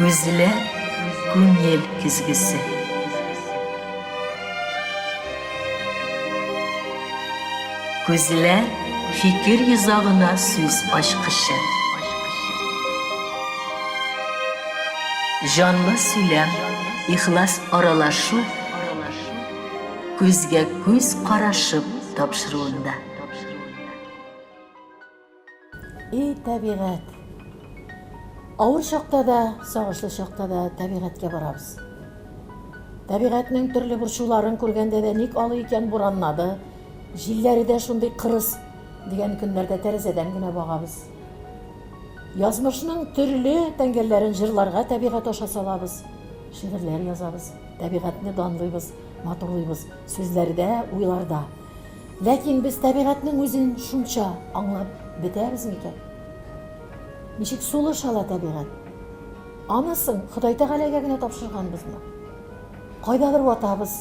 Күзләр күңел көзгесе. Күзләр фикер йозагына сүз ачкычы. Җанлы сөйләм, ихлас аралашу күзгә күз карашып тапшыруында. И табигать! Авыр чакта да, сагышлы чакта да табигатькә барабыз. Табигатьнең төрле борчуларын күргәндә дә ник алай икән бураннады, җилләре дә шундый кырыс дигән көннәрдә тәрәзәдән генә багабыз. Язмышның төрле тәңгәлләрен җырларга табигать аша салабыз, шигырьләр язабыз, табигатьне данлыйбыз, матурлыйбыз сүзләрдә, уйларда. Ләкин без табигатьнең үзен шунча аңлап бетәбез микән? Ничек сулыш ала табигать? Анысын Ходай Тәгаләгә генә тапшырганбызмы? Кайдадыр ватабыз,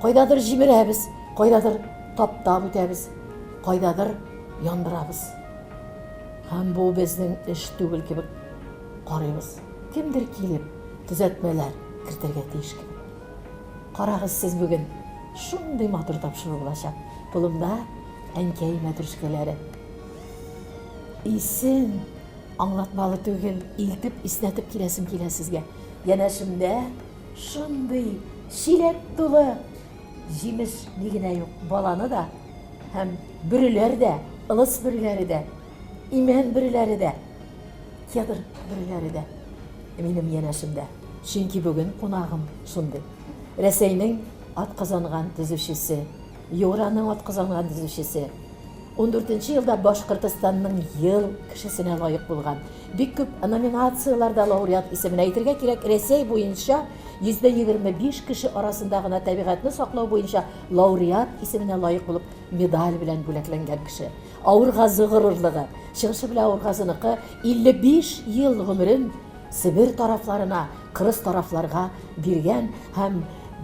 кайдадыр җимерәбез, кайдадыр таптап үтәбез, кайдадыр яндырабыз. Һәм бу безнең эш түгел кебек карыйбыз. Кемдер килеп төзәтмәләр кертергә тиеш кебек. Карагыз сез бүген шундый матур тапшыру булачак. Кулымда әнкәй мәтрүшкәләре. Исен аңлатмалы түгел, илтеп иснәтеп киләсем килә сезгә. Янәшемдә шундый чиләк тулы җимеш ни генә юк. Баланы да һәм бөреләр дә, ылыс бөреләре дә, имән бөреләре дә, кедр бөреләре дә минем янәшемдә. Чөнки бүген кунагым шундый. Рәсәйнең атказанган төзүчесе, Юраның атказанган төзүчесе, ундүртенче елда Башкортостанның ел кешесенә лаек булган, бик күп номинацияләрдә лауреат исеменә әйтергә кирәк, Рәсәй буенча 25% кеше арасында гына табигатьне саклау буенча лауреат исеменә лаек булып медаль белән бүләкләнгән кеше. Авыргазы горурлыгы, чыгышы белән Авыргазыныкы 55 ел гомерен Себер тарафларына, кырыс тарафларга биргән һәм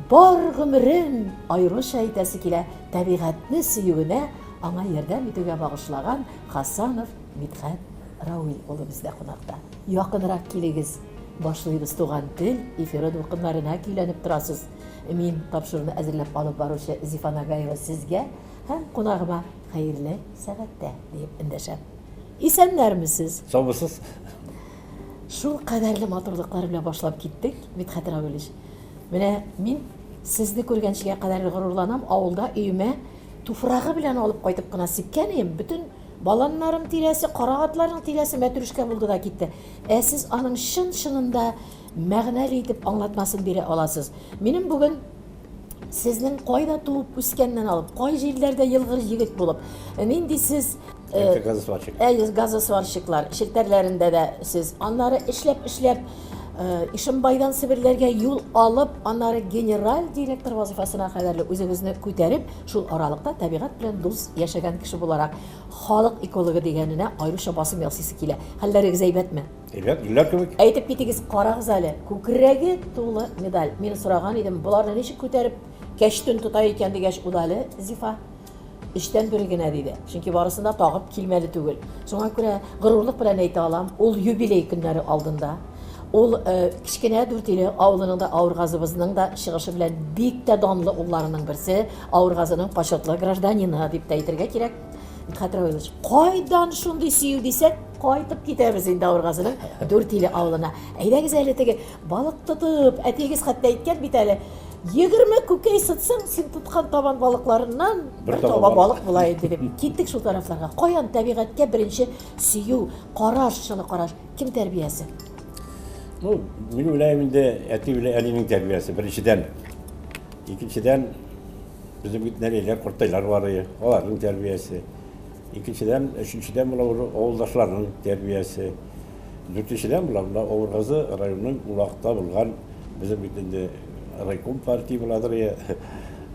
бар гомерен, аеруча әйтәсе килә, табигатьне сөюенә, аңа ярдәм итүгә багышлаган Хасанов Мидхәт Рауил улы бездә кунакта. Якынрак килегез, башлыйбыз Туган тел эфиры дулкыннарына көйләнеп торасыз. Мин, тапшыруны әзерләп алып баручы Зифа Нагаева сезгә һәм кунагыма хәерле сәгатьтә диеп эндәшәм. Исәннәрмесез? Саумысыз? Шул кадәрле матурлыклар белән башлап киттек, Мидхәт Равилович. Менә мин сезне күргәнчегә кадәр горурланам, авылда өемә туфрагы белән алып кайтып кына сипкән идем, бөтен баланнарым тирәсе, кара атларның тирәсе мәтрүшкә булды да китте. Ә сез аның чын-чынында мәгънәле итеп аңлатмасын бирә аласыз. Минем бүген сезнең кайда туып үскәннән алып, кай җирләрдә елгыр егет булып, нинди сез э, газосварщик. Әйе, газосварщиклар челтәрләрендә дә сез. Аннары эшләп-эшләп э, Ишембайдан Себерләргә юл алып, аннары генераль директор вазифасына кадәрле үзегезне күтәреп, шул аралыкта табигать белән дус яшәгән кеше буларак, халык экологы дигәненә аеруча басым ясыйсы килә. Хәлләрегез әйбәтме? Әйбәт, гөлләр кебек. Әйтеп китегез, карагыз әле, күкрәге тулы медаль. Мин сораган идем, боларны ничек күтәреп кәчтүн тота икән дигәч, ул әле, Зифа, өчтән бере генә диде. Чөнки барысын да тагып килмәле түгел. Шуңа күрә горурлык белән әйтә алам, ул юбилей көннәре алдында. Ул э, кечкенә Дүртөйле авылының да Авыргазыбызның да чыгышы белән бик тә данлы улларының берсе, Авыргазының почетлы гражданины дип тә әйтергә кирәк. Мидхәт Равилович, кайдан шундый сөю дисәк, кайтып китәбез инде Авыргазының Дүртиле авылына. Әйдәгез әле теге балык тотып, әтиегез хәтта әйткән бит әле, 20 күкәй сытсаң, син тоткан табан балыкларыннан бер таба балык була инде дип. Киттек шул тарафларга. Каян табигатькә беренче сөю, караш, җылы караш, кем тәрбиясе? Ну, мин уйлыйм инде әти белән әнинең тәрбиясе беренчедән. Икенчедән, Безнең бит нәниләр, кортайлар бар иде, аларның тәрбиясе. Икенчедән, өченчедән була уже авылдашларның тәрбиясе. Дүртенчедән була монда Авыргазы районының улакта булган безнең бит инде райком партия буладыр я.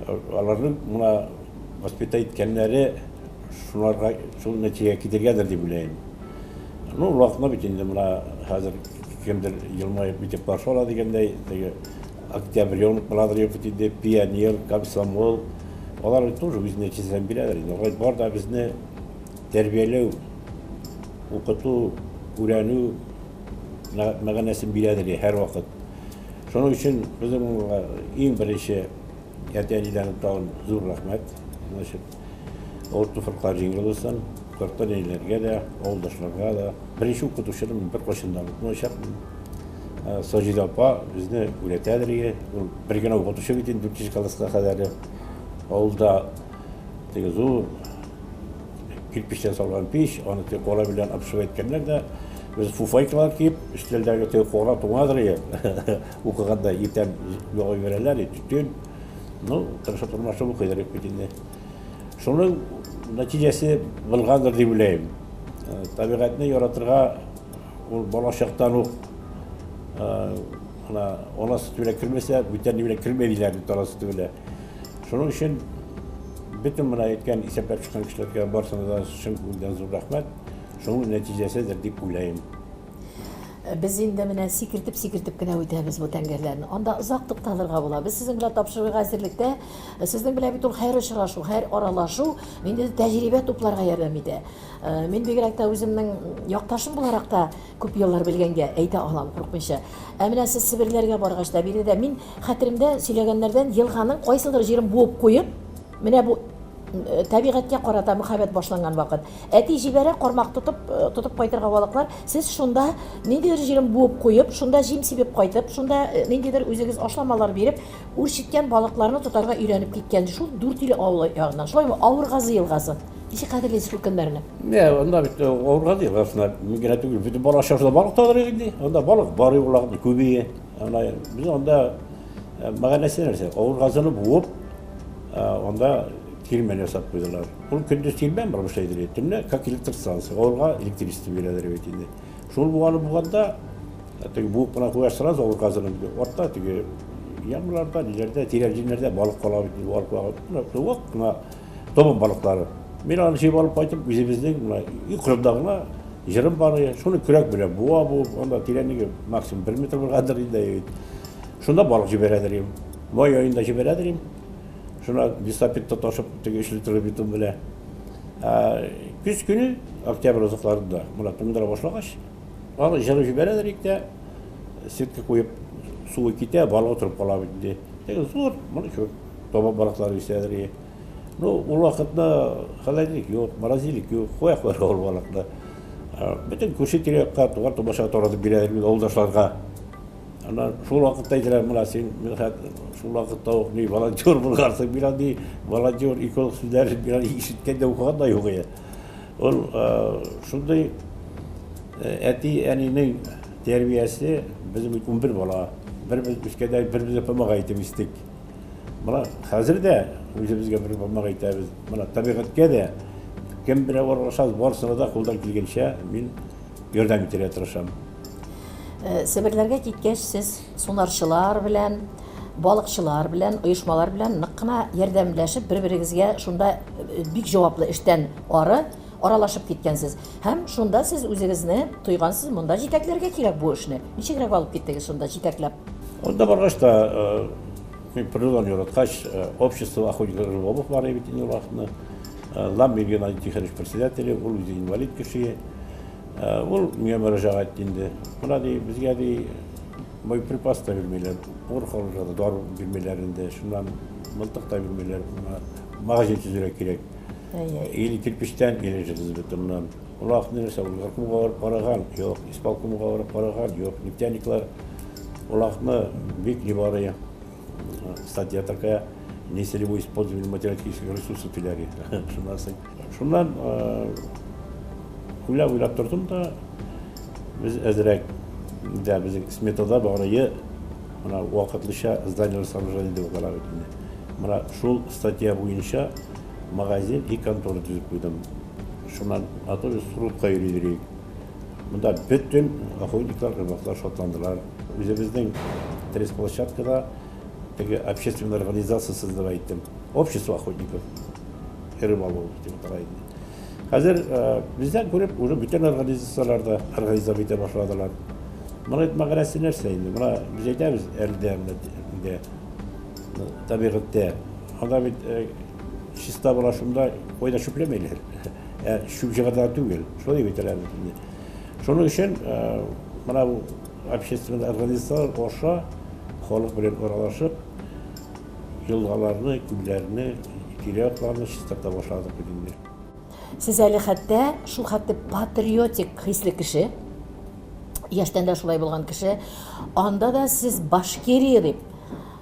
Аларның мына воспитать иткәннәре шуларга шул нәтиҗәгә китергәндер дип уйлыйм. Ну, улакны бит инде мына хәзер кемдер елмаеп битеп каршы ала дигәндәй, теге Октябренок буладыр юк бит инде, пионер, комсомол. Алар бит тоже үз нәтиҗәсен бирәләр инде. Алар бар да безне тәрбияләү, укыту, өйрәнү мәгънәсен бирәдер һәрвакыт. Шуның өчен безнең иң беренче әти-әниләргә тагын зур рәхмәт. Значит, авыр туфраклар җиңел булсын. Карт-әниләргә дә, авылдашларга да. Беренче укытучыны мин беркайчан да онытмаячакмын. Саҗидә апа безне өйрәтәдер. Ул бер генә укытучы бит инде 4 класска кадәр. Авылда теге зур кирпечтән салган пич, аны теге кара белән обшивать иткәннәр дә, без фуфайкалар киеп, өстәлдәге теге кара туңадыр иде. Укыганда иртән ягып җибәрәләр, төтен. Ну, тырышып тормашып укыйдыр бит инде. Шуның нәтиҗәсе булгандыр дип уйлыйм. Табигатьне яратырга ул бала чактан ук ана ана сөте белән кермәсә, бүтән ни белән кермәй диләр бит ана сөте белән. Шуның өчен бөтен менә әйткән исәпләп чыккан кешеләргә барысына да чын күңелдән зур рәхмәт. Шуның нәтиҗәседер дип уйлыйм. Без инде менә сикертеп-сикертеп кенә үтәбез бу тәңгәлләрне. Анда озак тукталырга була. Без сезнең белән тапшыруга әзерлектә, сезнең белән бит ул һәр очрашу, һәр аралашу ниндидер тәҗрибә тупларга ярдәм итә. Мин бигрәк тә үземнең якташым буларак та күп еллар белгәнгә әйтә алам курыкмыйча. Ә менә сез Себерләргә баргач та, биредә мин хәтеремдә сөйләгәннәрдән елганың кайсыдыр җирен буып куеп, менә бу табигатькә карата мөхәббәт башланган вакыт. Әти җибәрә кармак тотып, тотып кайтырга балыклар. Сез шунда ниндидер җирен буып куеп, шунда җим сибеп кайтып, шунда ниндидер үзегез ашламалар биреп, үрчеткән балыкларны тотарга өйрәнеп киткән. Шул Дүртөйле авылы ягыннан. Шулаймы? Авыргазы елгасы. Ничек хәтерлисез шул көннәрне? Не, анда бит Авыргазы елгасына мин генә түгел, бөтен бала чакта балык тоталар инде. Анда балык бар юлларны күбее. Анда без анда мәгънәсе нәрсә? Авыргазыны буып, анда тирмән ясап куйдылар. Ул көндез тирмән бар эшләйдер. Төнлә как электростанция, авылга электричество бирәләр бит инде. Шул буаны буганда, теге буып кына куя сразу Авыргазыны артта теге ямларда, ниләрдә, тирән җирләрдә балык кала бит, балык кала. Вак кына табан балыклары. Мин аны җыеп алып кайтып, үзебезнең менә өй кырында гына җырым бар, шуны көрәк белән буа буып, анда тирәнлеге максимум 1 метр булгандыр инде бит. Шунда балык җибәрәдер идем. Май аенда җибәрәдер идем. Шуна лесопедта ташып, теге 3 литрлы бетон белән. Көз көне, октябрь азакларында, менә туңдыра башлагач, аны җырып җибәрәдер идек тә, сетка куеп, суы китә, балык утырып кала бит инде. Теге зур, моны кебек табан балыклары үсәдер. Ну, ул вакытта холодильник юк, морозильник юк, куя куярга ул балыкны. Бөтен күрше тирә-якка, туган тумачага таратып бирәдер бит авылдашларга. Аннан шул вакытта әйтәләр, менә син Мидхәт шул вакытта ук ни волонтер булгансың, мин андый волонтер, эколог сүзләрен мин аны ишеткән дә укыган да юк иде. Ул шундый әти-әнинең тәрбиясе, безнең бит 11 бала, бер-без үскәндә бер-беребезгә помогать итеп үстек. Менә хәзер дә үзебезгә бер помогать итәбез. Менә табигатькә дә кем белән аралашабыз, барысына да кулдан килгәнчә мин ярдәм итәргә тырышам. Себерләргә киткәч, сез сунарчылар белән, балыкчылар белән, оешмалар белән нык кына ярдәмләшеп, бер-берегезгә шунда бик җаваплы эштән ары аралашып киткәнсез. Һәм шунда сез үзегезне тойгансыз, монда җитәкләргә кирәк бу эшне. Ничегрәк алып киттегез шунда җитәкләп? Анда баргач та, мин природаны яраткач, общество охотников рыболовов бар бит инде ул вакытны. Ламбин Геннадий Тихонович председателе, ул үзе инвалид кеше. Ул миңа мөрәҗәгать итте инде. Менә ди, безгә ди боеприпас та бирмиләр, порох алырга да дару бирмиләр инде, шуннан мылтык та бирмиләр. Магазин төзергә кирәк. Или кирпечтән, или железобетоннан. Ул вакытны нәрсә, ул горкомга барып караган, юк, исполкомга барып караган, юк, нефтяниклар ул вакытны бик ни статья такая, нецелевое использование материально-технических ресурсов диләр. Шуннан соң, шуннан уйлап-уйлап тордым да, без әзрәк дә безнең сметада барые менә вакытлыча здание сооружение дип атала бит инде. Менә шул статья буенча магазин и контора төзеп куйдым. Шуннан а то без срубка йөри йөрик. Монда бөтен охотниклар, рыбаклар шатландылар. Үзебезнең трес-площадкада теге общественная организация создавать иттем. Общество охотников и рыболовов дип атала инде. Хәзер бездән күреп, уже бүтән организацияләр дә организовать итә башладылар. Моның әйт мәгънәсе нәрсә инде? Менә без әйтәбез әлдә, менә табигатьтә. Анда бит чиста була шунда, кайда чүпләмәйләр. Ә чүп чыгарда түгел. Шулай дип әйтәләр бит инде. Шуның өчен менә бу общественный организацияләр аша халык белән аралашып, елгаларны, күлләрне, тирә-якларны чистарта башладык бит инде. Сез әле хәтта шул хәтле патриотик хисле кеше, яшьтән дә шулай булган кеше, анда да сез Башкирия дип,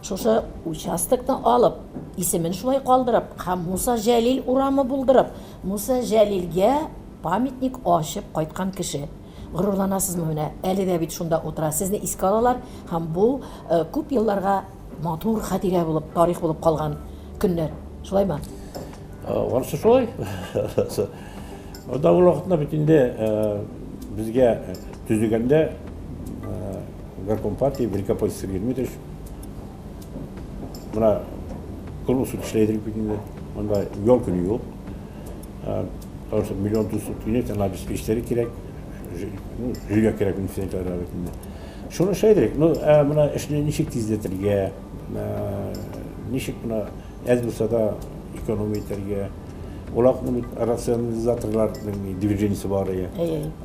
шушы участокны алып, исемен шулай калдырып һәм Муса Җәлил урамы булдырып, Муса Җәлилгә памятник ачып кайткан кеше. Горурланасызмы менә, әле дә бит шунда утыра, сезне искә алалар һәм бу күп елларга матур хатирә булып, тарих булып калган көннәр. Шулаймы? Анысы шулай. Анда ул вакытта бит инде безгә төзегәндә горком партия Великопольский Сергей Дмитриевич менә круглосуточно эшләйдер бит инде. Монда ял көне юк. Потому что миллион тусук нефть, ана обеспечителе кирәк, ну, жилье кирәк милиционерларга бит инде. Шуны эшләйдер. Ну, ә менә эшне ничек тизләтергә, ничек менә әз булса да экономия итәргә. Улакның бит рационализаторларның движениесе бар иде.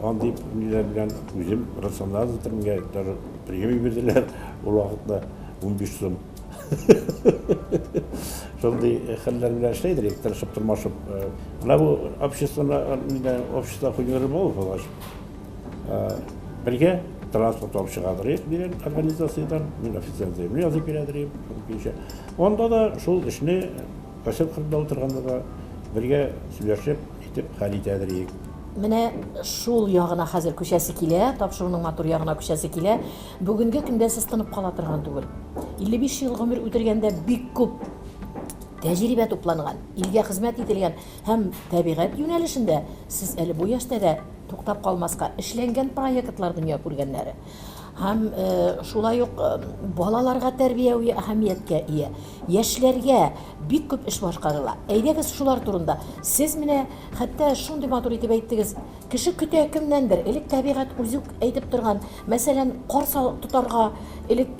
Андый ниләр белән үзем рационализатор миңа даже премия бирделәр ул вакытта 15 сум. Шундый хәлләр белән эшләйдер, тырышып тырмашып. Менә бу обществоны, общество хуҗалары булып булгач, бергә транспорт алып чыгадыр дигән организациядән, мин официаль заявление язып бирәдер идем. Анда да шул эшне поселок кырында утырганда да бергә сөйләшеп, итеп хәл итәдер идек. Менә шул ягына хәзер күчәсе килә, тапшыруның матур ягына күчәсе килә. Бүгенге көндә сез тынып кала торган түгел. 55 ел гомер үтергәндә бик күп тәҗрибә тупланган, илгә хезмәт ителгән һәм табигать юнәлешендә сез әле бу яшьтә дә туктап калмаска эшләнгән проектлар дөнья күргәннәре. Һәм шулай ук балаларга тәрбияви әһәмияткә ия. Яшьләргә бик күп эш башкарыла. Әйдәгез шулар турында. Сез менә хәтта шундый матур итеп әйттегез, кеше көтә кемнәндер. Элек табигать үзе үк әйтеп торган. Мәсәлән, кар тотарга элек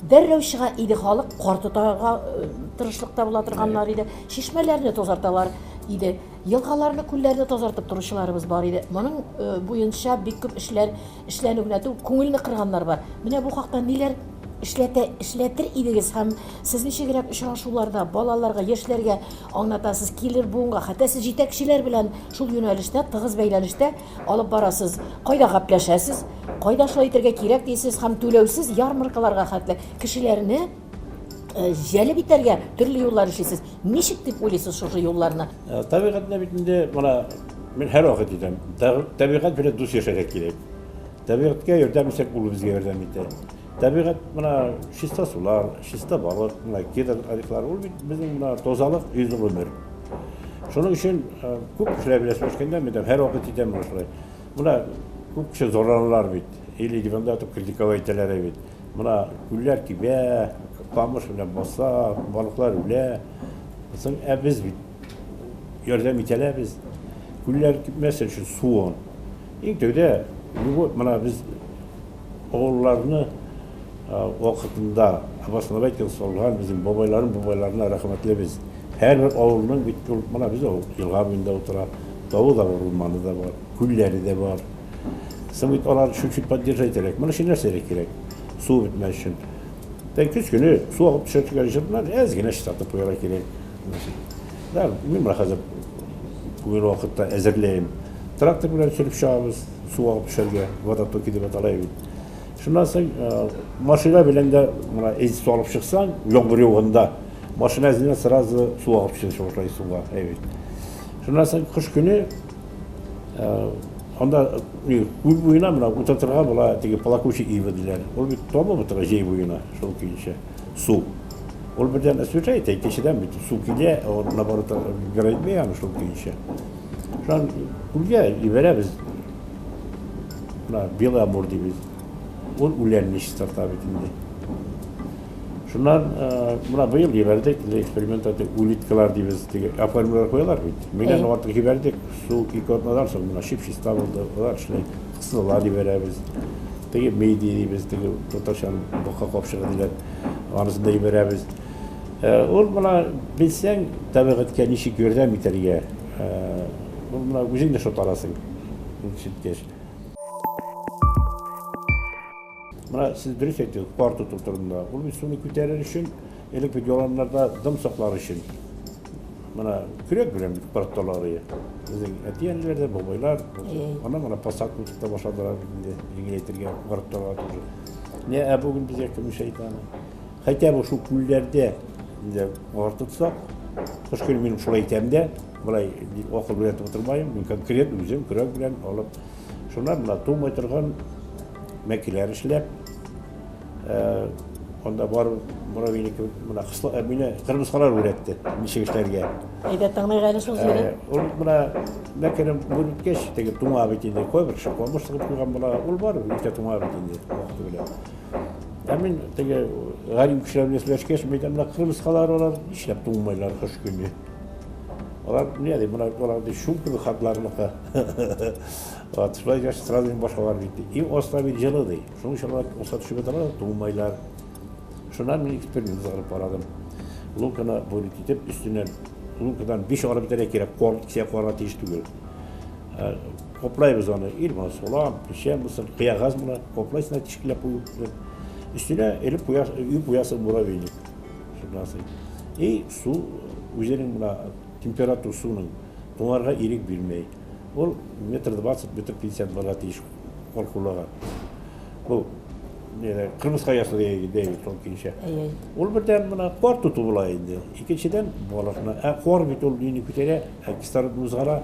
дәррәү чыга иде халык, кар тотарга тырышлыкта була торганнар иде. Чишмәләрне тазарталар иде. Елгаларны, күлләрне тазартып торучыларыбыз бар иде. Моның буенча бик күп эшләр эшләнү генә түгел, күңелне кырганнар бар. Менә бу хакта ниләр эшләтә, эшләтер идегез һәм сез ничегрәк очрашуларда балаларга, яшьләргә аңлатасыз, килер буынга, хәтта сез җитәкчеләр белән шул юнәлештә тыгыз бәйләнештә алып барасыз. Кайда гәпләшәсез, кайда шулай итәргә кирәк дисез һәм түләүсез ярмаркаларга хәтле кешеләрне җәлеп итәргә төрле юллар эшлисез. Ничек дип уйлыйсыз шушы юлларны? Табигатьне бит инде менә мин һәрвакыт әйтәм, табигать белән дус яшәргә кирәк. Табигатькә ярдәм итсәк, ул безгә ярдәм итә. Табигать менә чиста сулар, чиста балык, менә кедр ореклары, ул бит безнең менә тазалык, йөз гомер. Шуның өчен күп кешеләр белән сөйләшкәндә мин һәрвакыт әйтәм менә шулай. Менә күп кеше зарланалар бит, или диванда ятып критиковать итәләр бит. Менә күлләр кибә, камыш белән баса, балыклар үлә. Соң, ә без бит ярдәм итәләбез. Күлләр кипмәсен өчен суын. Иң тәүдә любой менә без авылларны вакытында обосновать салган безнең бабайларның бабайларына рәхмәтлебез. Һәрбер авылның бит ул менә без авыл елга буенда утыра. Тавы да бар, урманы да бар, күлләре дә бар. Соң бит алар чуть-чуть поддержать итәрәк. Моның өчен нәрсә кирәк? Су бетмәс өчен. Тәк көз көне су агып төшә торган җирне әз генә чистартып куярга кирәк. Да, мин менә хәзер бүген вакытта әзерләйм. Трактор белән сөреп чыгабыз, су агып төшәргә, водотоки дип атала бит. Шуннан соң машина белән дә менә эз салып чыксаң, яңгыр яуганда машина эзеннән сразу су агып төшә башлый суга, әйбәт. Шуннан соң кыш көне анда күл буена менә утыртырга була теге плакучий ива диләр. Ул бит тамып утыра җәй буена, шул көенчә су. Ул бердән освежает, икенчедән бит су килә, ул наоборот убирает аны шул көенчә. Шуннан күлгә җибәрәбез. Менә белый амур дибез. Ул үләнне чистарта бит инде. Шуннан менә быел җибәрдек, инде эксперимент итеп, улиткалар дибез, теге аквариумнар куялар бит. Меңнән артык җибәрдек, су ике атнадан соң менә чип-чиста булды, алар эшләй. Кысылалар җибәрәбез. Теге мейди дибез, теге татарча бака капчыгы диләр. Анысын да җибәрәбез. Ул менә белсәң, табигатькә ничек ярдәм итәргә, ул менә үзең дә шатланасың, ишеткәч. Менә сез дөрес әйттегез, кар тоту турында. Ул бит суны күтәрер өчен, элек бит яланнарда дым саклар өчен. Менә көрәк белән бит кар тоталар иде. Безнең әти-әниләр дә, бабайлар, ана менә посадка утырта башладылар бит инде, җиңеләйтергә кар тотарга тоже. Не, ә бүген безгә кем әйтә аны? Хотя бы шул күлләрдә инде кар тотсак, кыш көне мин шулай әйтәм дә, болай акыл белән утырмыйм, мин конкрет үзем көрәк белән алып, шуннан менә туңмый торган мәкеләр эшләп, анда бар муравейник кебек менә кысла, мине кырмыскалар өйрәтте, ничек эшләргә. Әйдә тыңлыйк әле шул җирен. Ул менә мәкене бүлеп теге туңа бит инде, кайбер кеше камыш тыгып куйган була, ул бар, үтә туңа бит инде вакыты белән. Ә мин теге галим кешеләр белән сөйләшкәч, мин әйтәм, менә кырмыскалар алар нишләп туңмыйлар кыш көне? Алар не ди, менә алар ди шум кебек хатларныкы. Вот, шулай дигәч, сразу мин башка барып җитте. И оста бит җылы ди. Шуның өчен алар оста төшеп яталар, туңмыйлар. Шуннан мин эксперимент уздырып карадым. Лунканы бүлеп китеп, өстеннән лункадан 5 алып битәргә кирәк, кар кисә карга тиеш түгел. Каплайбыз аны, ил салам, печән булсын, кыягаз була, каплайсың да тишкеләп кую. Өстенә элеп куясың, өй куясың муравейник. Шуннан соң. И су үзенең менә температура суның туңарга ирек бирмәй. Ул метр двадцать, метр пятьдесят барга тиеш калкулыгы. Бу кырмыска ясы дәй шул көенчә. Ул бердән менә кар тоту була инде. Икенчедән балыкны. Ә кар бит ул мине күтәрә, ә кислородны узгара.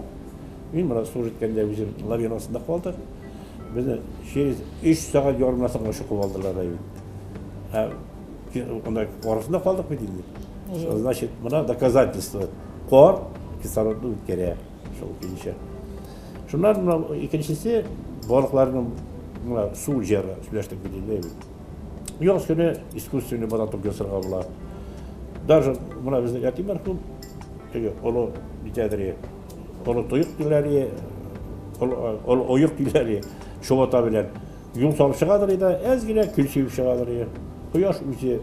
Мин менә су җиткәндә үзем лавина астында калдык. Безне через 3 сәгать ярымнан соң чукып алдылар да бит. Ә анда арасында калдык бит инде. Значит, менә доказательство. Кар кислородны үткәрә шул көенчә. Шуннан менә икенчесе балыкларның менә су җыры сөйләштек бит инде. Яз көне искусственный водоток ясарга була. Даже менә безнең әти мәрхүм теге олы нитәдер, олы тоек диләр, олы оек диләр, чобата белән юл салып чыгадыр иде, әз генә көл сибеп чыгадыр иде. Кояш үзе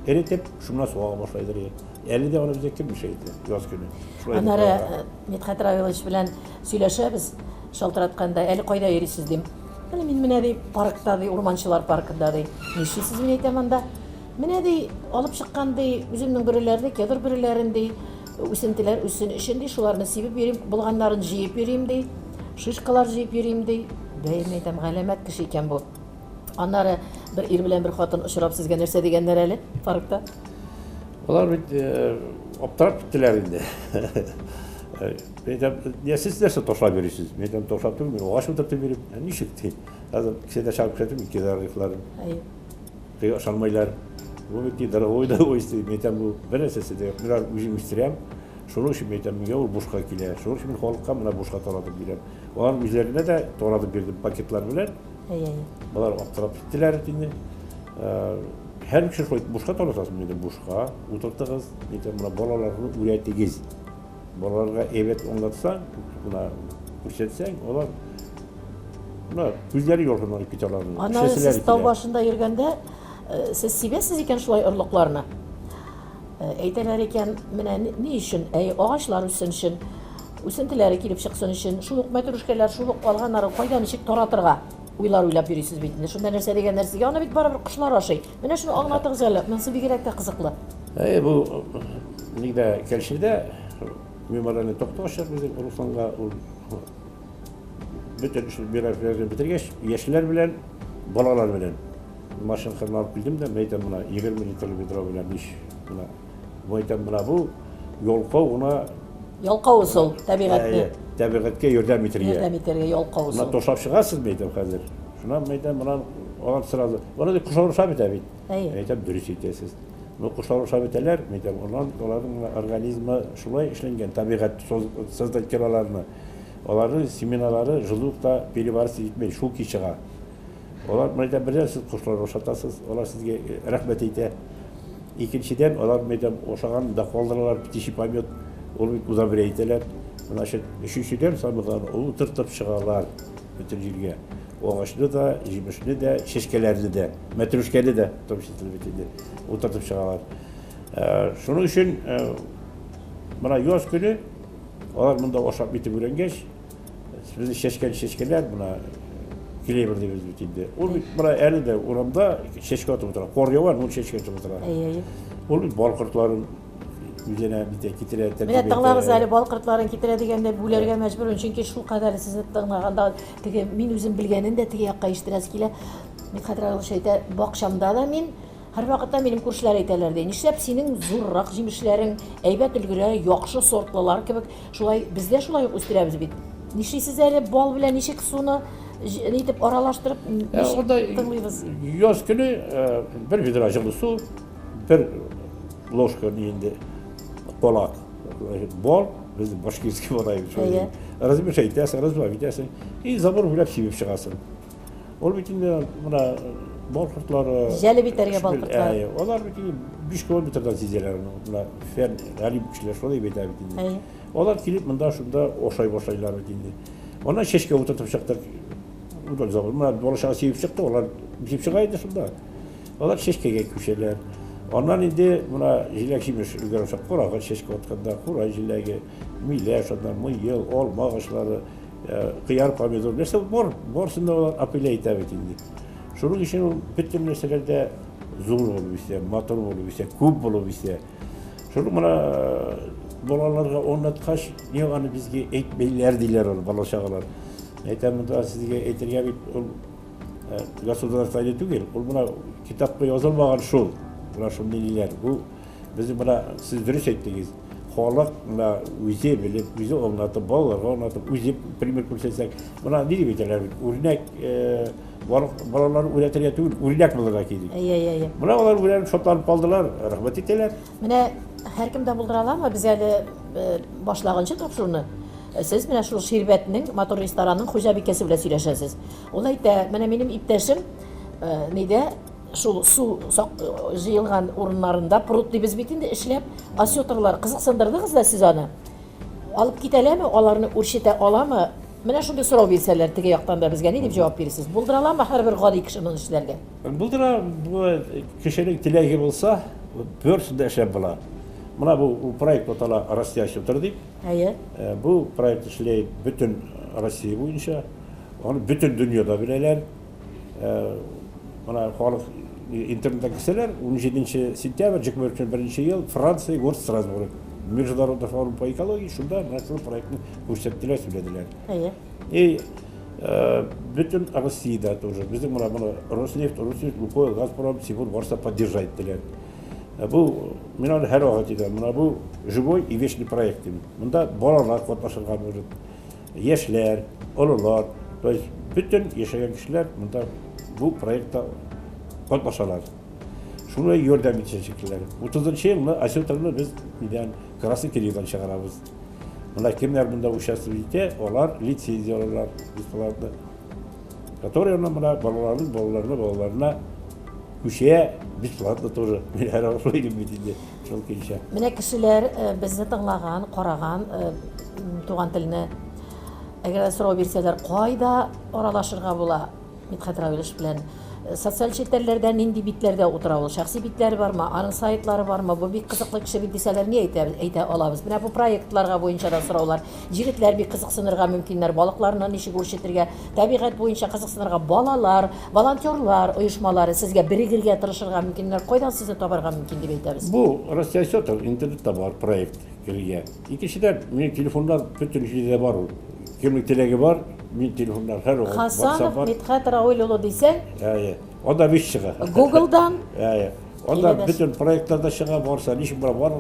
эретеп, шуннан су ага башлайдыр иде. Әле дә аны безгә кем әйтә, яз көне. Аннары Мидхәт Равилович белән сөйләшәбез, шалтыратканда, әле кайда йөрисез дим. Әле мин менә ди паркта ди, урманчылар паркында ди. Нишлисез мин әйтәм анда? Менә ди алып чыккан ди, үземнең бөреләрне, кедр бөреләрен ди, үсентеләр үссен өчен ди, шуларны сибеп йөрим, булганнарын җыеп йөрим ди, шишкалар җыеп йөрим ди. Бәй, мин әйтәм, галәмәт кеше икән бу. Аннары бер ир белән бер хатын очрап сезгә нәрсә дигәннәр әле паркта? Алар бит аптырап киттеләр инде. Мин әйтәм, я сез нәрсә ташлап йөрисез? Мин әйтәм, ташлап түгел, мин агач утыртып йөрим. Ә ничек ди? Хәзер кесәдә чыгарып күрсәтәм, ике тарихларын. Теге ышанмыйлар. Бу бит дорогой удовольствие. Мин әйтәм, бу бер нәрсәсе дә юк. Мин үзем үстерәм. Шуның өчен мин әйтәм, миңа ул бушка килә. Шуның өчен мин халыкка менә бушка таратып бирәм. Алар үзләренә дә таратып бирдем пакетлар белән. Болар аптырап киттеләр инде. Һәр кеше шулай бушка таратасың, мин әйтәм, бушка утыртыгыз. Мин әйтәм, менә балаларны өйрәтегез. Балаларга әйбәт аңлатсаң, менә күрсәтсәң, алар менә күзләре ялкынланып китә аларның. Аннары сез тау башында йөргәндә, сез сибәсез икән шулай орлыкларны. Әйтәләр икән, менә ни өчен? Әй, агачлар үссен өчен, үсентеләре килеп чыксын өчен, шул ук мәтрүшкәләр, шул ук калганнары кайда ничек таратырга? Уйлар уйлап йөрисез бит инде. Шунда нәрсә дигәннәр сезгә? Аны бит барыбер кошлар ашый. Менә шуны аңлатыгыз әле. Монысы бигрәк тә кызыклы. Әй, бу нигдә Кәлшидә мемориальный такта ачтык безнең Русланга. Ул бөтен эш биографиясен бетергәч, яшьләр белән, балалар белән машина кырына алып килдем дә, мен әйтәм, менә 20 литрлы ведро белән мич, менә бу әйтәм, менә бу ялкау гына. Ялкау ысул, табигатьне. Табигатькә ярдәм итәргә. Ярдәм итәргә ялкау ысул. Менә ташлап чыгасыз, мен әйтәм хәзер. Шуннан мен әйтәм, менә алар сразу. Алар ди, кошлар ашап бетә бит. Әйтәм, дөрес әйтәсез. Ну, кошлар ашап бетәләр, мен әйтәм, аларның организмы шулай эшләнгән, табигать создать иткән аларны. Аларның семеналары желудокта перевариться итмәй, шул ки чыга. Алар, мен әйтәм, бердән сез кошлар ашатасыз, алар сезгә рәхмәт әйтә. Икенчедән, алар, мен әйтәм, ашаган да калдыралар, птичий помет, ул бит удобрять итәләр. Значит, өченчедән, самое главное, ул утыртып чыгалар бөтен җиргә. Агачны да, җимешне дә, чәчкәләрне дә, мәтрүшкәне дә, в том числе бит инде, утыртып чыгалар. Шуның өчен менә яз көне алар монда ашап итеп өйрәнгәч, безнең чәчкән чәчкәләр, менә Клевер дибез бит инде. Ул бит менә әле дә урамда чәчкә атып утыра. Кар ява, ул чәчкә атып утыра. Әйе, әйе. Ул бит бал кортларын үзенә бит китерә, Менә тыңлагыз әле, бал кортларын китерә дигәндә бүләргә мәҗбүрмен, чөнки шул кадәр сезне тыңлаганда теге мин үзем белгәнен дә теге якка ишеттерәсе килә. Мидхәт Равилович әйтә, бакчамда да мин һәрвакытта минем күршеләр әйтәләр ди, нишләп синең зуррак җимешләрең әйбәт өлгерә, яхшы сортлылар кебек, шулай без дә шулай ук үстерәбез бит. Нишлисез әле бал белән ничек суны нитеп аралаштырып ничек тыңлыйбыз? Яз көне бер ведра җылы су, бер ложка инде колак бал, без башкирский бал шулай. Размешать итәсең, разбавить итәсең, и забор буйлап сибеп чыгасың. Ул бит инде менә бал кортлары җәлеп итәргә бал кортлары. Алар бит инде 5 километрдан сизәләр аны. Менә фән галим кешеләр шулай әйтә бит инде. Алар килеп монда шунда ашай башлайлар бит инде. Аннан чәчкә утыртып чыктык. Удал забор. Менә бала-чага сибеп чыкты, алар үсеп чыга инде шунда. Алар чәчкәгә күчәләр. Аннан инде менә җиләк-җимеш өлгерә чак курага чәчкә атканда, кура җиләге, миләш, аннан мыел, алма агачлары, кыяр, помидор, нәрсә бар, барысын да алар апеля итә бит инде. Шуның өчен ул бөтен нәрсәләр дә зур булып үсә, матур булып үсә, күп булып үсә. Шуны менә балаларга аңлаткач, ни аны безгә әйтмәйләр диләр ул бала-чагалар. Әйтәм, монда сезгә әйтергә бит ул государство түгел, ул менә китапка язылмаган шул. Менә шундый ниләр. Бу безнең менә сез дөрес әйттегез. Халык менә үзе белеп, үзе аңлатып, балаларга аңлатып, үзе пример күрсәтсәк, менә ни дип әйтәләр бит, үрнәк балаларны үрәтергә түгел, үрнәк булырга кирәк. Әйе, әйе, әйе. Менә алар үрәнеп шатланып калдылар, рәхмәт итәләр. Менә һәркем дә булдыра аламы? Без әле башлаганчы тапшыруны сез менә шул Ширбәтнең матур ресторанның хуҗабикәсе белән сөйләшәсез. Ул әйтә, менә минем иптәшем нидә шул су җыелган урыннарында пруд дибез бит инде эшләп, осетрлар кызыксындырдыгыз да сез аны. Алып китәләме, аларны үрчетә аламы? Менә шундый сорау бирсәләр теге яктан да безгә ни дип җавап бирерсез? Булдыра аламы һәрбер гади кеше моны эшләргә? Булдыра, бу кешенең теләге булса, берсен дә эшләп була. Менә бу проект атала Россия осетр дип. Әйе. Бу проект эшләй бөтен Россия буенча. Аны бөтен дөньяда беләләр. Менә халык интернетта керсәләр, 17 сентябрь 2021 ел Франция, город Страсбург. Международный форум по экологии, шунда менә шул проектны күрсәттеләр, сөйләделәр. Әйе. И бөтен Россиядә тоже. Безнең менә моны Роснефть, Роснефть, Лукойл, Газпром, Сибур барысы поддержать иттеләр. Бу мин аны һәрвакыт әйтәм, менә бу живой и вечный проект дим. Монда балалар катнашырга может, яшьләр, олылар, то есть бөтен яшәгән кешеләр монда бу проектта катнашалар. Шуны ярдәм итәчәкләр. 30 елны осетрны без нидән Красный Киридан чыгарабыз. Менә кемнәр монда участвовать итә, алар лицензия алалар бесплатно. Которые менә балаларның балаларына балаларына күчә бесплатно тоже. Мин һәр шулай дип бит инде шул көенчә. Менә кешеләр безне тыңлаган, караган туган телне әгәр дә сорау бирсәләр, кайда аралашырга була Мидхәт Равилович белән? Социаль челтәрләрдә нинди битләрдә утыра ул? Шәхси битләре бармы? Аның сайтлары бармы? Бу бик кызыклы кеше бит дисәләр, ни әйтәбез, әйтә алабыз? Менә бу проектларга буенча да сораулар. Җегетләр бик кызыксынырга мөмкиннәр, балыкларны ничек үрчетергә, табигать буенча кызыксынырга балалар, волонтерлар оешмалары сезгә берегергә тырышырга мөмкиннәр. Кайдан сезне табарга мөмкин дип әйтәбез? Бу Россия Осетр интернетта бар проект керергә. Икенчедән, минем телефоннар бөтен җирдә бар ул. Кемнең теләге бар, мин телефоннар һәр вакыт Хасанов Мидхәт Рауил улы дисәң, Әйе. Анда биш чыга. Google'дан Әйе. Анда бөтен проектлар да чыга, барса, ничек бар, бар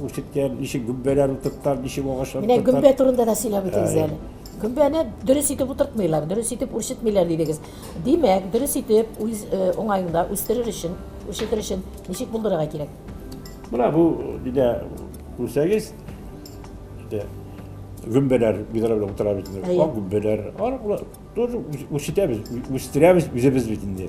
үсеткән, ничек гөмбәләр утырткан, ничек агачлар Менә гөмбә турында да сөйләп үтегез әле. Гөмбәне дөрес итеп утыртмыйлар, дөрес итеп үрчетмиләр дидегез. Димәк, дөрес итеп үз уңаеңда үстерер өчен, үрчетер өчен ничек булдырырга кирәк? Менә бу нидә күрсәгез, гөмбәләр бидра белән утыра бит инде. Ак гөмбәләр. Аны тоже үрчетәбез, үстерәбез үзебез бит инде.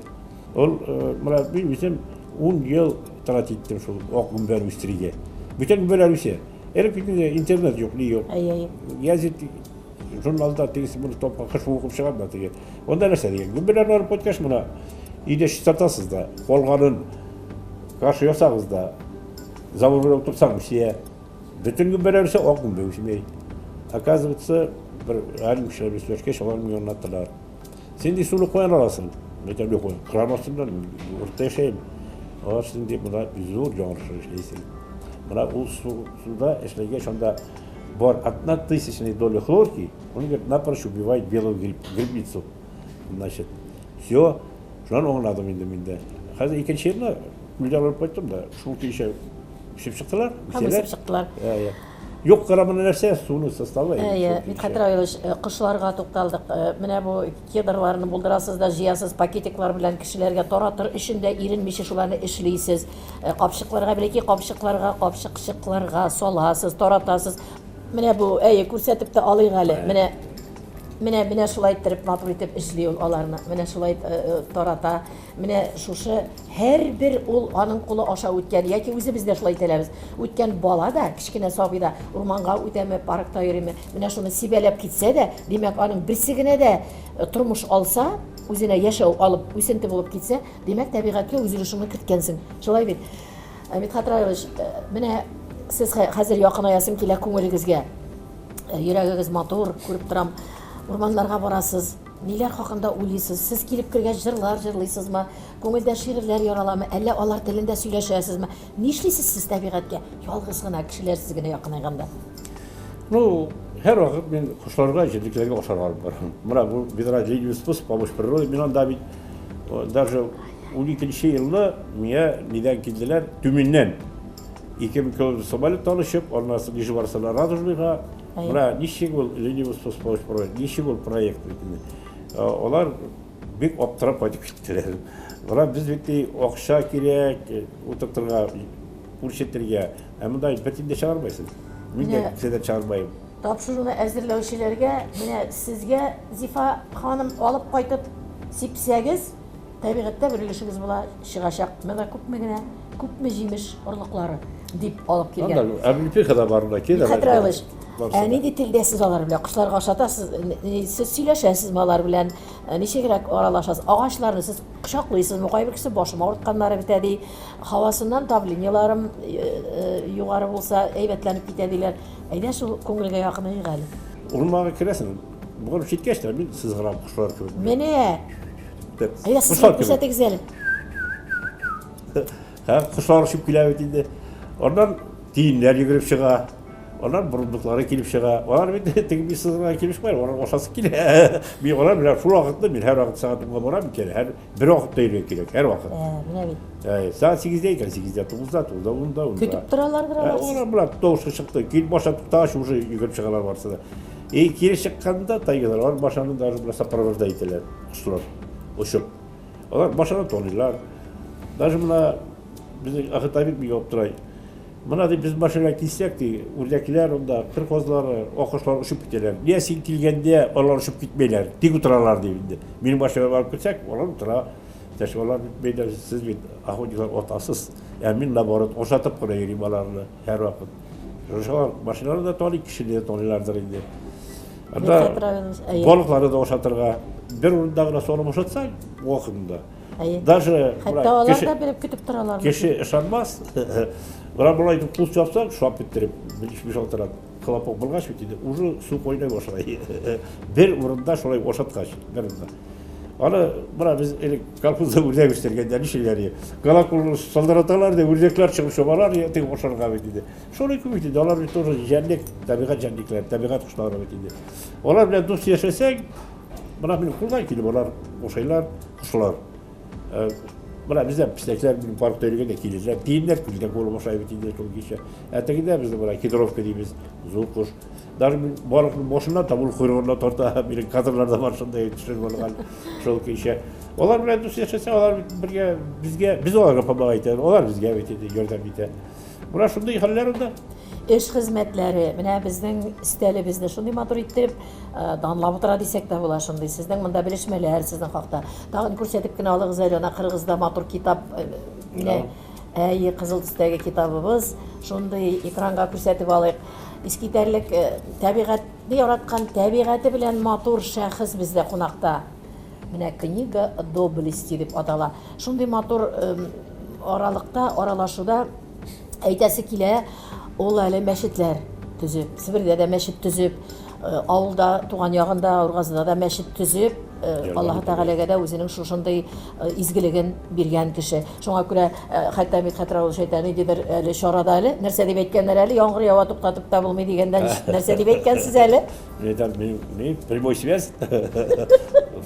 Ул менә мин үзем 10 ел тратить иттем шул ак гөмбәне үстерергә. Бүтән гөмбәләр үсә. Элек бит инде интернет юк, ни юк. Гәзит, журналда тегесе моны тапкан, кыш укып чыгам да теге. Онда нәрсә дигән? Гөмбәләрне алып кайткач, менә өйдә чистартасыз да, калганын каша ясагыз да, забор белән утыртсаң үсә. Бөтен гөмбәләр үсә, ак гөмбә үсмәй. Оказывается, бер галим кешеләр белән сөйләшкәч, алар миңа аңлаттылар. Син ди суны каян аласың? Мин әйтәм, юк, кран астыннан, уртта яшәйм. Алар син ди монда зур яңгыр эшләйсең. Менә ул су, суда эшләгәч, анда бар одна тысячная доля хлорки, он, говорит, напрочь убивает белую гриб, грибницу. Значит, все, шуннан аңладым инде мин дә. Хәзер икенче елны күлдән алып кайттым да, шул көенчә үсеп чыктылар. Һәм үсеп чыктылар. Әйе. Юк граммы нәрсә, суның составы. Әйе, Мидхәт Равилович, э, кошларга тукталдык. Э, менә бу кедрларны булдырасыз да җыясыз, пакетиклар белән кешеләргә таратыр өчен дә иренмичә шуларны эшлисез. Э, капчыкларга, бәләкәй капчыкларга, капчыкчыкларга саласыз, таратасыз. Менә бу, әйе, күрсәтеп тә алыйк әле. Менә менә менә шулай иттереп матур итеп эшли ул аларны. Менә шулай тарата. Менә шушы һәрбер ул аның кулы аша үткән, яки үзебез дә шулай итәләбез. Үткән бала да, кечкенә сабый да урманга үтәме, паркта йөриме, менә шуны сибәләп китсә дә, димәк, аның берсе генә дә э, тормыш алса, үзенә яшәү алып, үсенте булып китсә, димәк, табигатькә үз өлешеңне керткәнсең. Шулай бит. Э, Мидхәт Раилович, э, менә сез хәзер якынаясым килә күңелегезгә. Йөрәгегез матур, күреп торам. Урманнарга барасыз, Ниләр хакында уйлыйсыз? Сез килеп кергәч җырлар җырлыйсызмы? Күңелдә шигырьләр яраламы? Әллә алар телендә сөйләшәсезме? Нишлисез сез табигатькә ялгыз гына, кешеләрсез генә якынайганда? Ну, һәрвакыт мин кошларга, җәнлекләргә ашарга алып барам. Менә бу бедра ленивый способ помочь природе. Мин анда бит даже 12 елны миңа нидән килделәр? Төмәннән. 2000 километр самолеттан очып, аннан соң Нижегородтан Радужныйга. Менә ничек ул ленивый способ помочь природе, ничек ул проект бит инде. Алар бик аптырап кайтып киттеләр. Менә без бит ди, акча кирәк, утыртырга, үрчетергә. Ә монда бер тиен дә чыгармайсың. Мин дә кесәдән чыгармыйм. Тапшыруны әзерләүчеләргә, менә сезгә, Зифа ханым, алып кайтып сипсәгез, Табигатьтә бер өлешегез була, чыгачак. Менә күпме генә, күпме җимеш орлыклары дип алып килгән. Анда облепиха да бар монда, кедр. Мидхәт Раилович, ә нинди телдә сез алар белән? Кошларга ашатасыз, сез сөйләшәсезме алар белән? Ничегрәк аралашасыз? Агачларны сез кочаклыйсызмы? Кайбер кеше башым авыртканнары бетә ди. Һавасыннан давлениеларым югары булса, әйбәтләнеп китә диләр. Әйдә шул күңелгә якыныйк әле. Урманга керәсең, барып җиткәч тә мин сызгырам кошлар кебек. Менә! Әйдә, сез күрсәтегез әле. Һә, кошлар очып килә бит инде. Аннан тиеннәр йөгереп чыга. Аннан борындыклары килеп чыга. Алар бит теге мин сызгырга килеп чыкмый, алар ашасы килә. Мин алар белән шул вакытны мин һәр вакыт сәгать унга барам икән, һәр бер вакытта йөрергә кирәк, һәр вакыт. Ә, менә бит. Ә, сәгать 8-дә икән, 8-дә, 9-да, 9-да, 10-да, 10-да. Көтеп торалардыр алар. Алар белән тавышы чыкты. Килеп баша туктагач, уже йөгереп чыгалар барысы да. И кире чыкканда тайгалар, алар башаны даже белән сопровождать итәләр. Кошлар очып. Алар башына таныйлар. Даже менә безнең Ахет Абит бик аптырай. Менә ди без машина килсәк ди, үрдәкләр монда, кыр казлары, аккошлар очып китәләр. Нигә син килгәндә алар очып китмәйләр, тик утыралар ди инде. Минем машинага барып керсәк, алар утыра. Тәш алар бит бәйләр, сез бит охотниклар атасыз. Ә мин наоборот ашатып кына йөрим аларны һәрвакыт. Шушы машиналар да таный, кешене дә таныйлардыр инде. Анда балыкларны да ашатырга. Бер урында гына салып ашатсаң, вакытында. Даже хәтта алар да белеп көтеп торалар. Кеше ышанмас. Менә болай итеп кул чапсаң, шап иттереп, биш алтырак хлопок булгач бит инде, уже су кайнай башлый. Бер урында шулай ашаткач, бер урында. Аны менә без элек колхозда үрдәк үстергәндә ничәләр иде. Колокол салдыраталар да үрдәкләр чыгып чабалар, теге ашарга бит инде. Шулай күп бит инде, алар бит тоже җәнлек, табигать җәнлекләре, табигать кошлары бит инде. Алар белән дус яшәсәң, менә минем кулдан килеп алар ашайлар, кошлар. Э, менә бездә песнәкләр минем паркта йөргәндә килерләр, тиеннәр күлдә булып ашай бит инде шул кичә. Ә тегендә безнең менә кедровка дибез, зур кош. Даже мин балыкның башыннан та ул койрыгыннан тарта, минем кадрларда бар шундай төшереп алган шул кичә. Алар белән дус яшәсә, алар бергә безгә, без аларга помогать итәбез, алар безгә бит инде ярдәм итә. Менә шундый хәлләр анда. Эш хезмәтләре, менә безнең өстәлебезне шундый матур иттереп э, данлап утыра дисәк тә була шундый. Сезнең монда белешмәләр сезнең хакта. Тагын күрсәтеп кенә алыгыз әле, ана кырыгызда матур китап. Э, менә әйе, кызыл төстәге китабыбыз. Шундый экранга күрсәтеп алыйк. Искитәрлек э, табигатьне яраткан, табигате белән матур шәхес бездә кунакта. Менә книга доблести дип атала. Шундый матур аралыкта, аралашуда әйтәсе килә, ул әле мәчетләр төзеп, Себердә дә мәчет төзеп, авылда, туган ягында, Ургазыда да мәчет төзеп, Аллаһы Тәгаләгә дә үзенең шушындый изгелеген биргән кеше. Шуңа күрә хәтта Мидхәт Рауилович әйтә, ниндидер әле чарада әле, нәрсә дип әйткәннәр әле, яңгыр ява туктатып та булмый дигәндә нәрсә дип әйткәнсез әле? Мин әйтәм, мин, мин прямой связь.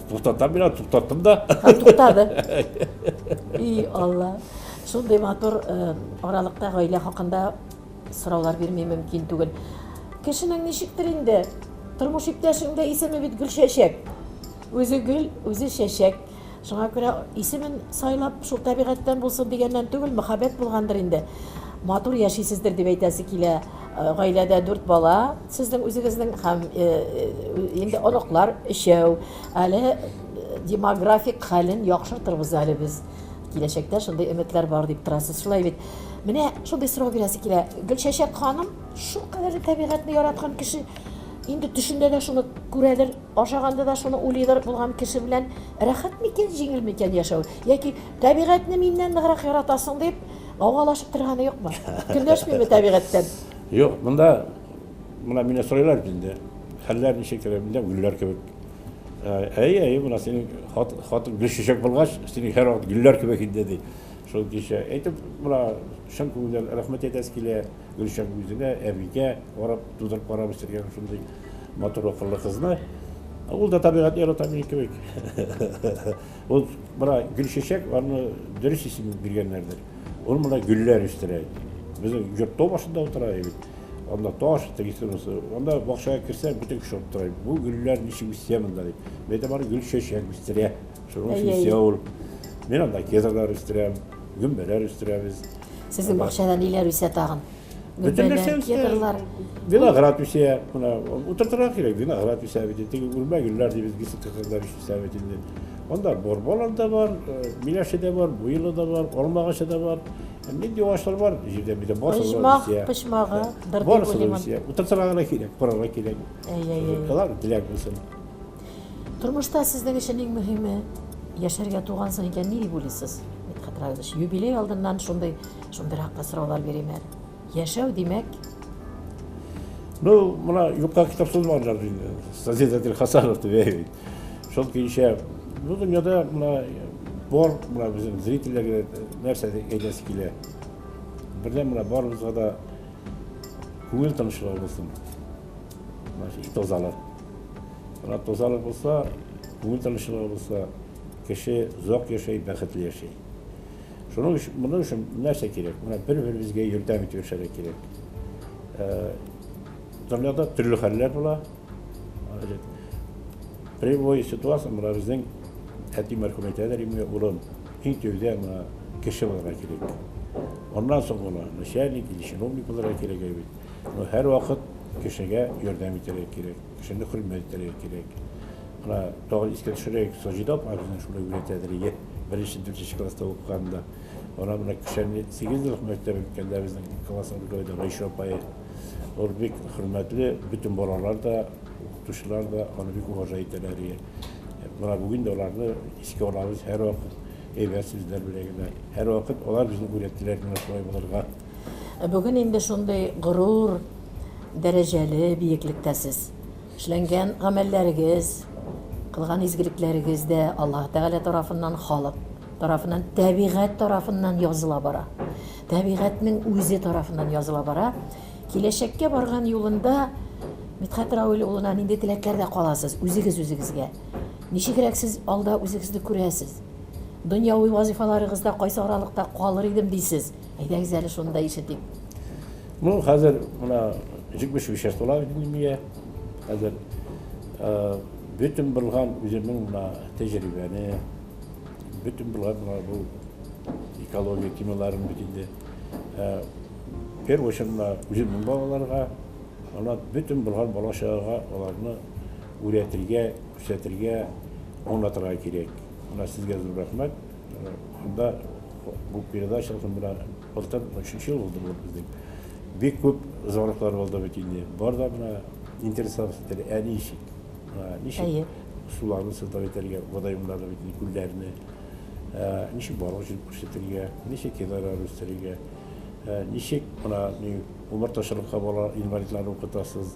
Туктатам мин, туктаттым да. Һәм туктады. И Алла. Шундый матур аралыкта гаилә хакында сораулар бирми мөмкин түгел. Кешенең ничектер инде, тормыш иптәшең дә исеме бит Гөлчәчәк. Үзе гөл, үзе чәчәк. Шуңа күрә исемен сайлап, шул табигатьтән булсын дигәннән түгел, мәхәббәт булгандыр инде. Матур яшисездер дип әйтәсе килә. Гаиләдә дүрт бала, сезнең үзегезнең һәм инде оныклар өчәү. Әле демографик хәлен яхшыртырбыз әле без. Киләчәктә шундый өметләр бар дип торасыз, шулай бит? Менә шундый сорау бирәсе килә. Гөлчәчәк ханым шулкадәрле табигатьне яраткан кеше, инде төшендә дә шуны күрәдер, ашаганда да шуны уйлыйдыр булган кеше белән рәхәт микән, җиңел микән яшәү? Яки табигатьне миннән ныграк яратасың дип гаугалашып торганы юкмы? Көнләшмиме табигатьтән? Юк, монда менә мине сорыйлар бит инде. Хәлләр ничек, миндә гөлләр кебек. Әйе, әйе, менә синең хатын гөл чәчәк булгач, синең һәрвакыт гөлләр кебек инде ди. Шул кичә әйтеп, менә чын күңелдән рәхмәт әйтәсе килә Гөлчәк үзенә, әбигә карап, тудырып карап үстергән шундый матур акыллы кызны. Ул да табигать ярата минем кебек. Ул менә гөл чәчәк, аны дөрес исем биргәннәрдер. Ул менә гөлләр үстерә. Безнең йорт тау башында утыра бит. Анда таш, тегесе монысы. Анда бакчага керсәң, бөтен кеше аптырый. Бу гөлләр ничек үсә монда дип. Мин әйтәм, аны гөл чәчәк үстерә. Шуның өчен үсә ул. Мин анда кедрлар үстерәм, гөмбәләр үстерәбез. Сезнең бакчада ниләр үсә тагын? Бөтен нәрсә үсә. Кедрлар. Виноград үсә. Менә утыртырга кирәк, виноград үсә бит. Теге үрмә гөлләр дибез, гисекалар үсә бит инде. Анда борбалар да бар, миләше дә бар, буйлы да бар, алма агачы да бар. Нинди агачлар бар җирдә бит барысы да Оҗмах почмагы бер дип Барысы да үсә. Утыртырга гына кирәк, карарга кирәк. Әй, әй, әй. Алар теләк булсын. Тормышта сезнең өчен иң мөһиме яшәргә тугансың икән, ни дип уйлыйсыз, Мидхәт Равилович? Юбилей алдыннан шундый шундыйрак та сораулар бирим әле. Яшәү димәк? Ну, менә юкка китап сузмаганнар инде. Созидатель Хасанов дип әйт. Шул көенчә бу дөньяда менә бар менә безнең зрительләргә нәрсә әйтәсе килә. Бердән менә барыбызга да күңел тынычлыгы булсын. Менә тазалык. Менә тазалык булса, күңел тынычлыгы булса, кеше озак яшәй, бәхетле яшәй. Шуның өчен, моның өчен нәрсә кирәк? Менә бер-беребезгә ярдәм итеп яшәргә кирәк. Дөньяда төрле хәлләр була. Прямой ситуация менә безнең әти мәрхүм әйтәдер инде, улым, иң тәүдә менә кеше булырга кирәк. Аннан соң гына начальник или чиновник булырга кирәк бит. Но һәрвакыт кешегә ярдәм итәргә кирәк, кешене хөрмәт итәргә кирәк. Менә тагын искә төшерәйек, Саҗидә апа безне шулай өйрәтәдер иде, беренче, дүртенче класста укыганда. Ана менә Кешәнле сигезьеллык мәктәбе беткәндә безнең классның руководителе Гайшә апай, ул бик хөрмәтле, бөтен балалар да, укытучылар да аны бик уважать итәләр иде. Менә бүген дә аларны искә алабыз һәрвакыт әйбәт сүзләр белән генә. Һәрвакыт алар безне өйрәттеләр менә шулай булырга. Бүген инде шундый горур, дәрәҗәле биеклектә сез. Эшләнгән гамәлләрегез, кылган изгелекләрегез дә Аллаһ Тәгалә тарафыннан, халык тарафыннан, табигать тарафыннан языла бара. Табигатьнең үзе тарафыннан языла бара. Киләчәккә барган юлында Мидхәт Равил улына нинди теләкләрдә каласыз үзегез үзегезгә? Ничегрәк сез алда үзегезне күрәсез? Дөньяви вазифаларыгызда кайсы аралыкта калыр идем дисез? Әйдәгез әле шуны да ишетик. Ну, хәзер менә 75 яшь тула бит инде миңа. Хәзер бөтен булган үземнең менә тәҗрибәне, бөтен булган менә бу экология темаларын бит инде. Первый очередь үземнең балаларга, ана бөтен булган бала чагага аларны өйрәтергә, күрсәтергә, аңлатырга кирәк. Менә сезгә зур рәхмәт. Анда бу передача менә былтыр өченче ел булды бу безнең. Бик күп звоноклар булды бит инде. Бар да менә интересоваться итәләр. Ә ничек? Ничек суларны создавать итәргә, водоемнарны бит инде, күлләрне. Ничек балык җыеп күрсәтергә, ничек кедрлар үстерергә, ничек менә ни умартачылыкка бала инвалидларны укытасыз.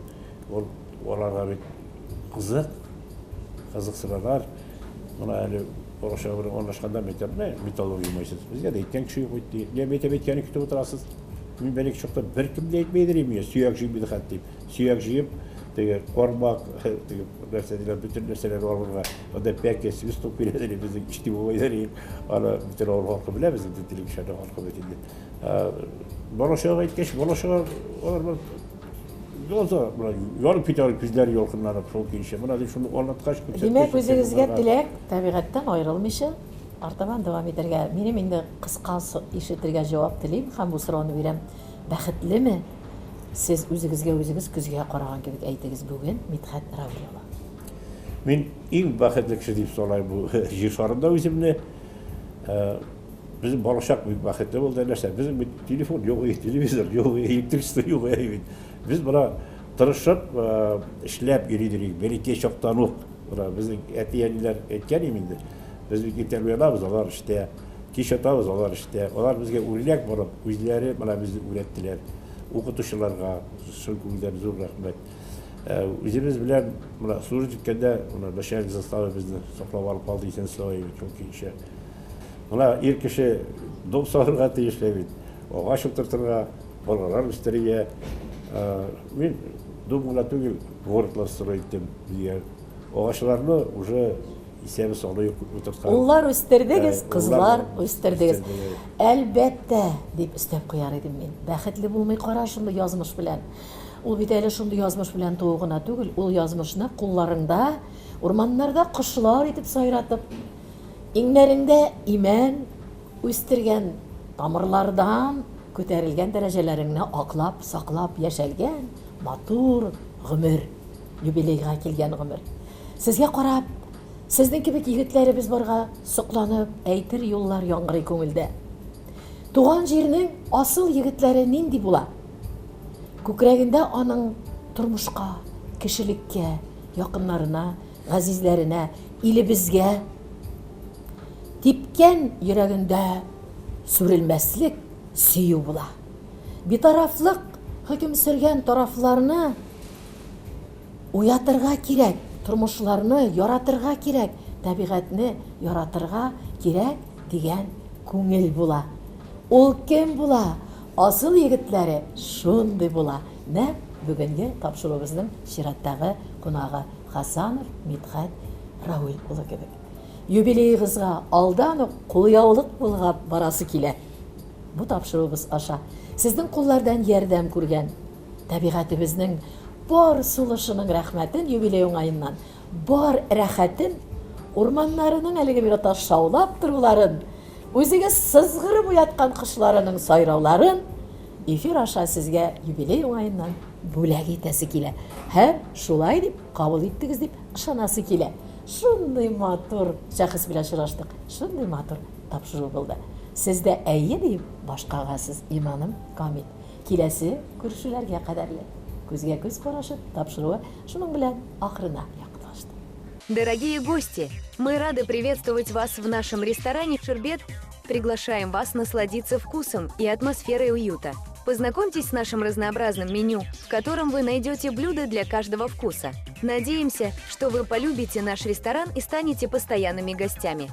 Ул аларга бит кызык, кызыксыналар. Менә әле бала-чага белән аралашканда мин әйтәм, менә металлолом җыймайсыз. Безгә дә әйткән кеше юк бит, ди. Менә мин әйтәм, әйткәнне көтеп утырасыз. Мин бәләкәй чакта беркем дә әйтмәйдер инде миңа, сөяк җыймый хәт дип. Сөяк җыеп, теге кармак, теге нәрсә диләр, бөтен нәрсәләр алырга. Анда пәке, свисток бирәләр иде, безнең Ишти бабай дә дип. Аны бөтен авыл халкы белә, безнең Тинтилек шәһәре халкы бит инде. Бала-чага әйткәч, бала-чага алар бар яза, менә янып китә күзләре ялкынланып шул көенчә. Менә дип шуны аңлаткач, күрсәткәч. Димәк, үзегезгә теләк, табигатьтән аерылмыйча, артабан дәвам итәргә. Минем инде кыска ишетергә җавап телим һәм бу сорауны бирәм. Бәхетлеме сез үзегезгә үзегез көзгә караган кебек әйтегез бүген, Мидхәт Равил улы? Мин иң бәхетле кеше дип саныйм бу җир шарында үземне. Безнең балачак бик бәхетле булды. Нәрсә, безнең бит телефон юк иде, телевизор юк иде, электричество юк иде бит. Без менә тырышып эшләп йөри идек, бәләкәй чактан ук. Менә безнең әти-әниләр әйткән иде инде, без бит иртән уянабыз, алар эштә, кич ятабыз, алар эштә. Алар безгә үрнәк булып, үзләре менә безне үрәттеләр. Укытучыларга чын күңелдән зур рәхмәт. Үзебез белән менә служить иткәндә, менә начальник заставы безне саклап алып калды, исән-сау бит, шул көенчә. Менә ир кеше дом салырга тиеш лә бит. Агач утыртырга, балалар үстерергә. Мин дом гына түгел, городлар строить иттем дигән. Агачларны уже исәбе саны юк утырткан. Уллар үстердегез, кызлар үстердегез. Әлбәттә, дип өстәп куяр идем мин. Бәхетле булмый кара шундый язмыш белән. Ул бит әле шундый язмыш белән туу гына түгел, ул язмышны кулларыңда, урманнарда кошлар итеп сайратып, Иңнәреңдә имән үстергән тамырлардан күтәрелгән дәрәҗәләреңне аклап, саклап яшәлгән матур гомер, юбилейга килгән гомер. Сезгә карап, сезнең кебек егетләребез барга сокланып, әйтер юллар яңгырый күңелдә. Туган җирнең асыл егетләре нинди була? Күкрәгендә аның тормышка, кешелеккә, якыннарына газизләренә, илебезгә типкән йөрәгендә сүрелмәслек сөю була. Битарафлык хөкем сөргән тарафларны уятырга кирәк, тормышларны яратырга кирәк, табигатьне яратырга кирәк дигән күңел була. Ул кем була? Асыл егетләре шундый була. Нәкъ бүгенге тапшыруыбызның чираттагы кунагы. Хасанов Мидхәт Равил улы кебек. Юбилеегызга алдан ук кулъяулык болгап барасы килә. Бу тапшыруыбыз аша сезнең куллардан ярдәм күргән табигатебезнең бар сулышының рәхмәтен юбилей уңаеннан, бар рәхәтен, урманнарының әлеге минутта шаулап торуларын, үзегез сызгырып уяткан кошларының сайрауларын эфир аша сезгә юбилей уңаеннан бүләк итәсе килә һәм шулай дип кабул иттегез дип ышанасы килә. Шундый матур шәхес белән очраштык, шундый матур тапшыру булды. Сез дә әйе диеп баш кагасыз, иманым камил. Киләсе күрешүләргә кадәрле. Күзгә күз карашып тапшыруы шуның белән ахырына якынлашты. Дорогие гости, мы рады приветствовать вас в нашем ресторане «Шербет». Приглашаем вас насладиться вкусом и атмосферой уюта. Познакомьтесь с нашим разнообразным меню, в котором вы найдете блюда для каждого вкуса. Надеемся, что вы полюбите наш ресторан и станете постоянными гостями.